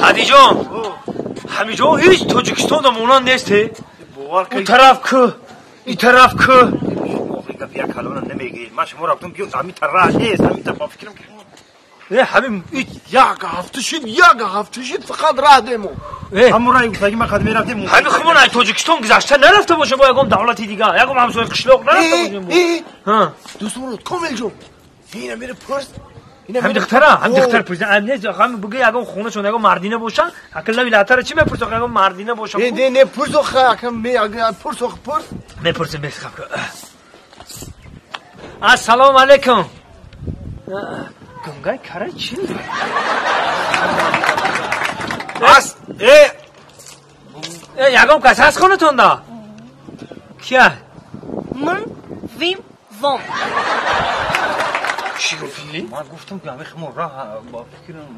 Ҳадиҷон, ҳамиҷо ҳеҷ Тоҷикистон монанд нест. У тараф ку, и тараф ку. Гап як калона намегиред. Ман шумо рафтам ки ҳамин тараф нест, ҳамин тараф фикрам ки ҳамин як ҳафта шид, як ҳафта шид, фақат раҳ демо. Ҳамон раи гуфтагӣ ман қад мерафтем. Ҳамин хумон ай Тоҷикистон гузашта нарафта бошем, бо ягон давлати дигар, ягон ҳамсоя қишлоқ нарафта бошем. Дӯстмурод, Комилҷон, ина мера пурс. Ҳамин духтара, ҳамин духтар пурсид. Не, ҳамин буга ягон хонашон ягон мардина бошан, акл лави латара чӣ мепурсад, ягон мардина бошан. Не, не, не, пурс охе, акам ме, пурс охе, пурс. Мепурсем, бесхаб. Ассалому алайкум. Гунгай кара чӣ? Ас, э, ягон кас ҳаст хонатонда? Кия? Мн, вим, вом. Чӣ гуфтӣ? Ман гуфтам ки ҳамин химо раҳ ба фикрам.